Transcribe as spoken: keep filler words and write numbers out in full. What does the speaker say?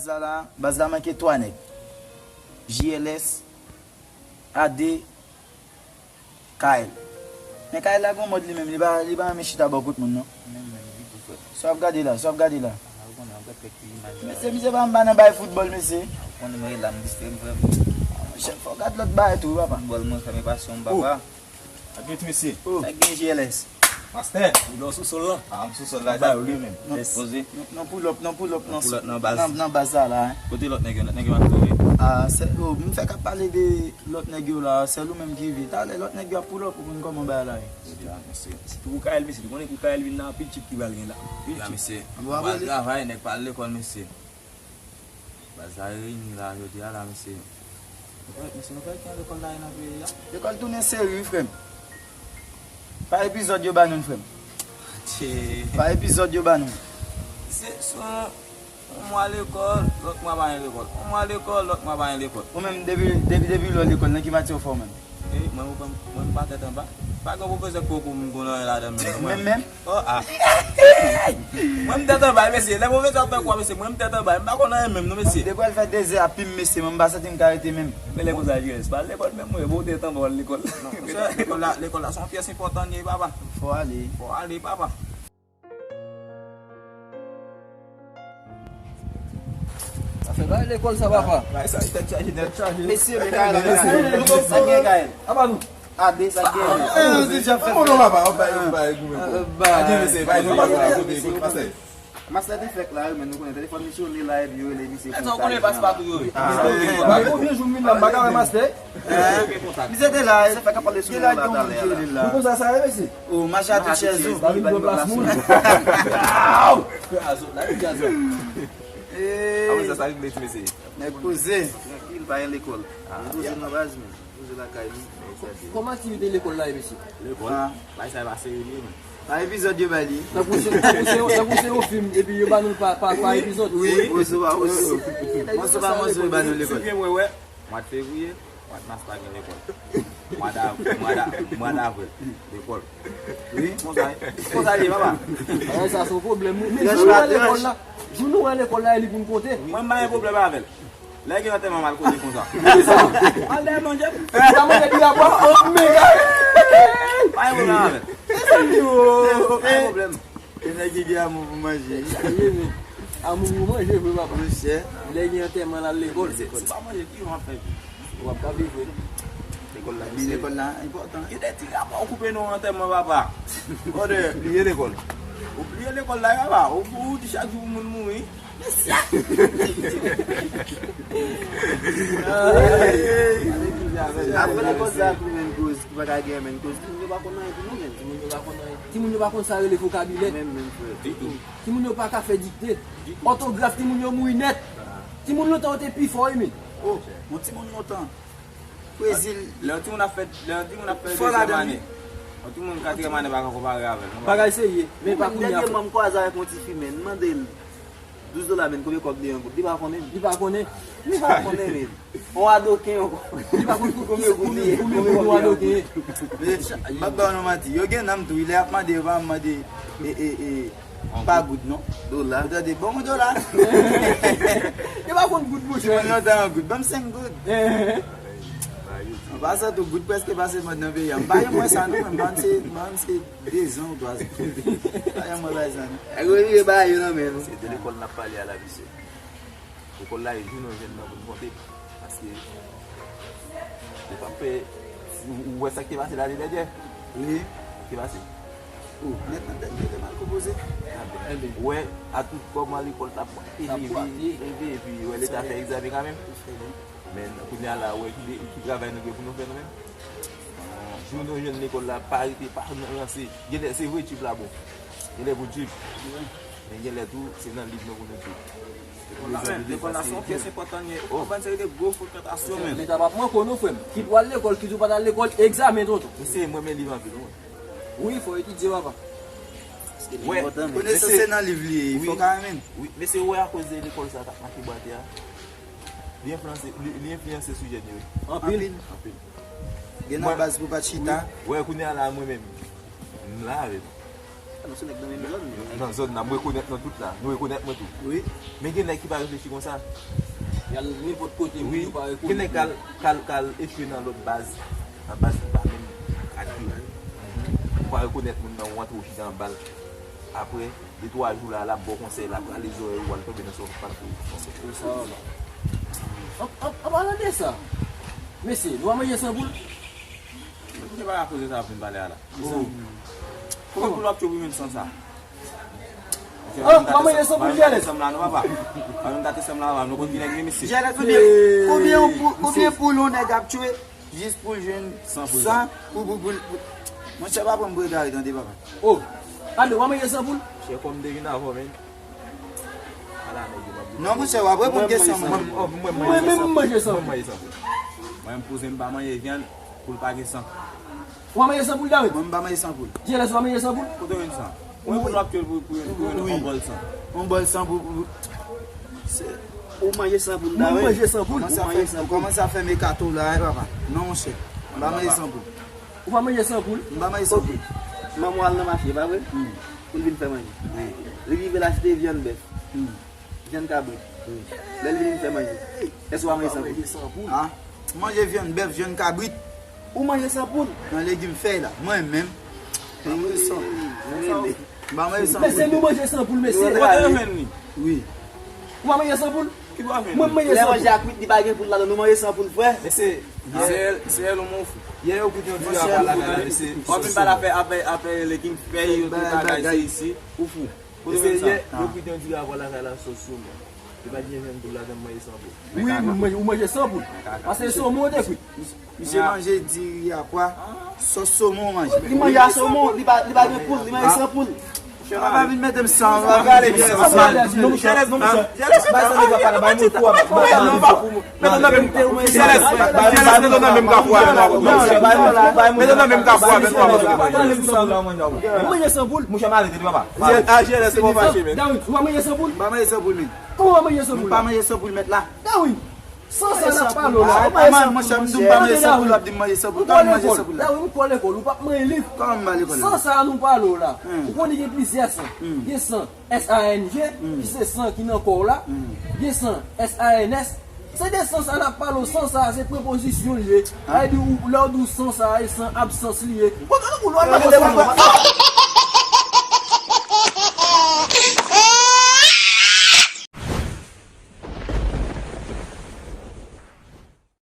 Baz la, baz la manke twa nèg. J L S, A D, Kayl. Men Kayl la gon mòd li menm, li pa, li pa renmen chita bò kot moun non. Menm, menm, ditou, frè. Sa w ap gade la, sa w ap gade la. A, ou konnen, w ap gade kèk ti imaj la. Mesye, misye pa anba nan bay foutbòl, mesye. Ou konnen mwen la, m distrè m, frè. Monchè, fò w gad lòt bagay tou, wi, papa. Foutbòl, mwen, fè men pasyon m, papa. Ap gen ti mesye. Sa k gen J L S? Mastè, ou lè w sou sòl lan? A, m sou sòl la, sa vre menm. Poze. Non, non, pull up, non, pull up, non, pull up nan baz. Nan, nan baz sa la, hein. Kote lòt nèg yo, lòt nèg yo ap kouri. A, sè, oh, m fèk ap pale de lòt nèg yo la, sèl ou menm ki viv. Talè lòt nèg yo ap pull up, ou konn kòman bagay la ye. Sitou pou Kayl, mesye, ou konnen pou Kayl vin la, anpil tchip ki pral gen la. Anpil tchip. Mesye, pral travay, nèg pa al lekòl, mesye. Baz la reyini la, jodi a la, mesye. Nou pa, mesye, nou pa gen lekòl la nan peyi a. Lekòl tounen seri, wi, frè m. Pa epizòd yo ba nou, frè m. Pa epizòd yo ba nou. Se, se yon, yon mwa lekòl, lòt mwa pa gen lekòl. Yon mwa lekòl, lòt mwa pa gen lekòl. Ou menm, depi, depi, depi lè w lekòl, nan ki matyè w fò menm? E, mwen, ou konn, mwen, m pa tèt anba. Pa gen pwofesè k poko m konn anyen ladan menm, non, mwen. Menm, menm? Oh, a. Mwen, m tèt anba, mesye. Lè pwofesè ap fè kou a, mesye, mwen, m tèt anba. M pa konn anyen menm, non, mesye. Depi w al fè dezè a, pi m, mesye, mwen, m pa santi m ka rete menm. Men lè konsa, J S, pa al lekòl menm, mwen, bon, tèt anba, w al lekòl. Non, monchè, lekòl la, lekòl la, se yon pyès enpòtan, li ye, papa. Fò ale. Fò ale, papa. Sa fè bagay lekòl sa, papa. Bagay sa, tèt chaje, tèt chaje. Mesye, men kay la, sa gen kay. Apa nou? A de, sa gen. An, an, deja fè. Mwen non, papa, ou bay, ou bay goumen. Adye, mesye, bay nou, papa, kote, kote, pastè. Mastè te fèk la, wi, men nou konnen telefòn li sone la, epi yo rele misye. Èske ou konnen paspati yo, wi? Mwen konbyen jou m vin la, m pa ka wè mastè. Misye te la, se fèk ap pale sou la talè la. Pou konsa sa ye, mesye. Oh, mache a tout chèz ou. Pa vin dwe plas moun. Aw! Frè a zòt la, li di a zòt. Apre sa, sa regle ti mesye. Nèg poze. Trankil, pa gen lekòl. Nou poze nan baz, men. Poze lakay nou. Kòman aktivite lekòl la ye, mesye? Lekòl? Bagay sa yo pa serye, men. Pa epizòd yo bay li. Tankou se, tankou se, tankou se yon fim, epi yo ba nou l pa, pa, pa epizòd. Wi, wi. Moso pa moso, moso pa moso, yo ba nou lekòl. Mwa d fevriye, mwa d mas pa gen lekòl. Mwa d av-, mwa d a-, mwa davril, lekòl. Wi, konsa, konsa l ye, papa. Bagay sa se yon pwoblèm, wi. Men jou nou wè lekòl la, jou nou wè lekòl la, e li pou n konte. Mwen, m pa gen pwoblèm avè l. Lè gen antèman, m al kote konsa. Al dèyè manje. Sa manje di apa? Oh, men. Pa gen pwoblèm avè l. Mezanmi, oh. Pa gen pwoblèm. E nèg ki gen amou pou manje. Sa ye, men. Amou pou manje, vre, papa. Monchè. Lè gen antèman, l al lekòl. Se, se pa manje, ki jan w ap fè viv? W ap ka viv, wi. Lekòl la, lekòl la enpòtan. Gen de ti rapò w koupe nan antèman, papa. Gade. Bliye lekòl. Ou bliye lekòl la, papa. Ou, ou di chak jou pou moun mouri. Apre lekòl sa, tou menm koz ki pa ka gen menm koz. Timoun yo pa konn anyen tou non, menm. Timoun yo pa konn anyen. Timoun yo pa konn sa rele vokabilè. Menm, menm, frè. Ditou. Timoun yo pa ka fè dikte. Òtograf timoun yo mouri nèt. Timoun lontan yo te pi fò, wi, men. Oh, yon timoun lontan. Kwezi l. Lè yon timoun ap fè, lè yon timoun ap fè dezyèm ane, yon timoun katriyèm ane pa ka konpare avè l, non. Bagay serye, men pa kounye a. Dènyèman, m kwaze avèk yon tifi, men, m mande l douz dola, men, konbyen kòb li ye an goud. Li pa konnen. Li pa konnen. Li pa konnen, men. On adoken, on. Li pa konn konbyen goud li ye. Konbyen goud on adoken ye. Men, m ap ba w non manti. Yo gen nanm tou, lè y ap mande, yo pa mande, e, e, e, pa goud, non. Dola. Ou tande, ban mwen dola. Yo pa konn goud, monchè. Timoun lontan an goud. Ban m senk goud. An pasan tou, goud prèske pase mòd nan peyi a. M pa janm wè sa, non, men m pa konn se, m pa konn se de zan ou twa zan. M pa janm wè bagay sa, non. Nèg yo rive ba yo nan men nou. Se de lekòl n ap pale a la, mesye. Lekòl la, e jou nou jwenn nan pou n konte. Paske, ou p ap fè, ou, ou wè sa k te pase lane dènyè? Wi. Sa k te pase? Oh, nèt nan tèt mwen te mal konpoze. Ou wè, a tout kòman lekòl t ap leve, leve, epi wè Leta fè egzamen kanmenm. Men, kounye a la, ou wè ki, ki travay nou gen pou nou fè nou menm? Jou nou jwenn lekòl la, pa rete, pa ranse. Genlè, se vre, tchip la bon. Genlè pou tchip. Men genlè tou, se nan liv nou pou nou tchip. Lekòl la se yon pyès enpòtan, men yon bann seri de gwo frekantasyon menm. Leta p ap manke w non, frè m. Kit w al lekòl, kit ou pa t al lekòl, egzamen tonton. Mesye, mwen renmen liv anpil, wi. Wi, fò w etidye, papa. Paske li enpòtan, men. Konesans se nan liv li ye, fò w ka renmen l. Wi, mesye, ou wè akoz de lekòl sa t ap make bwate a, li enfliyanse, li, li enfliyanse sou jèn yo, wi. Anpil. Anpil. Gen nan baz pou pa t chita. Wi, kounye a la, mwen menm, m la avè l. Nou se nèg nan menm zòn. Nan zòn nan, m rekonèt nou tout la. Nou rekonèt mwen tou. Wi. Men gen nèg ki pa reflechi konsa. Y al nenpòt kote, moun yo pa rekonèt. Gen nèg k al, k al, k al echwe nan lòt baz, nan baz ki pa menm ak li. Ou pa rekonèt moun nan, ou antre ou chita anba l. Apre, de twa jou la, l ap ba w konsèy, l ap rale zòrèy ou, w al tonbe nan sa w pa t vle. An, an, an palan de sa, mesye, nou pa manje san poul? Misye pa ka koze sa ap vin pale a la. Oh. Kòman pou l ap tchwe pou jwenn san sa? Oh, pa manje san poul, Jeles. Sanm la, non, papa. Pa nou tate sanm la, papa. Nou konn ki nèg li, mesye. Jeles, konbyen, konbyen, konbyen poul yon nèg ap tchwe? Jis pou l jwenn san pou l. San pou, pou, pou, pou. Monchè, pa pran m pou egare, tande, papa. Oh, Ado, w pa manje san poul? Chè, kòm m te vin avan, men. Ala, nèg yo, non, monchè, w ap reponn kesyon mwen. Mwen menm, m manje san poul. Mwen menm, m manje san poul. Mwen, m poze m pa manje vyann pou l pa gen san. W pa manje san poul, Dawid? Mwen, m pa manje san poul. Jeles, w pa manje san poul? Kote w jwenn san? Mwen, pou l ap tchwe pou, pou, pou yon bòl san. Yon bòl san pou, pou, se, ou manje san poul, Dawid? Mwen manje san poul. Kòmanse ap fè, kòmanse ap fè mekato la, wi, papa. Non, monchè. M pa manje san poul. Ou pa manje san poul? M pa manje san poul. Ok. Manman w al nan mache, pa vre? Hmm. Pou l vin fè manje. Wi. Li rive l achte vyann bèf. Hmm. Vyann kabrit. Wi. Lè l vin, li fè manje. Èske w pa manje san poul? Ah, manje vyann bèf, vyann kabrit. Ou manje san poul? Nan legim fèy la. Mwen menm. M pa manje san poul. M pa manje san poul. Mesye, nou manje san poul, mesye. Ou pa manje san poul? Wi. Ou pa manje san poul? Mwen, m manje san poul. Lè manje a kwit, li pa gen poul ladan, nou manje san poul, frè. Mesye, sèl, sèl ou mon fou. Yè yo kwit yon diri avwa lakay la, mesye. W ap vin pale afè, afè, afè legim fèy, tout bagay, se isi. Ou fou. Kote w jwenn sa? Yè, yo kwit yon diri avwa lakay la, sòs somon. Li pa gen vyann poul ladan, m manje san poul. Wi, ou manje, ou manje san poul. Paske somon te kwit. Misye manje diri a pwa, sòs somon manje. Li manje a somon, li pa, li pa gen poul, li manje san poul. Chè, pa vin mete m san, pa vin mete m san. Mete nan menm kafou a avè nou. Mete nan menm kafou a avè nou. Mwen manje san poul. Mouche malere, papa. Jeles, se bon fache, men. Dawid, ou pa manje san poul? M pa manje san poul, men. Kòman w pa manje san poul? M pa manje san poul, mèt la. Dawid, san sa n ap pale w la. Ou pa manje san poul, monchè, m di w m pa manje san poul, w ap di m manje san poul. Kòman m manje san poul la? Dawid, ou pa lekòl, ou p ap manje liv. Kòman m pa lekòl la? San sa nou pale w la. Ou konnen gen plizyè san. Gen san S A N G, ki se san ki nan kò w la. Gen san S A N S. Se de san sa n ap pale w, san sa se prepozisyon l ye. Sa vle di, ou, lè w di w san sa, e san absans li ye. Ou pa ka, ou pa ka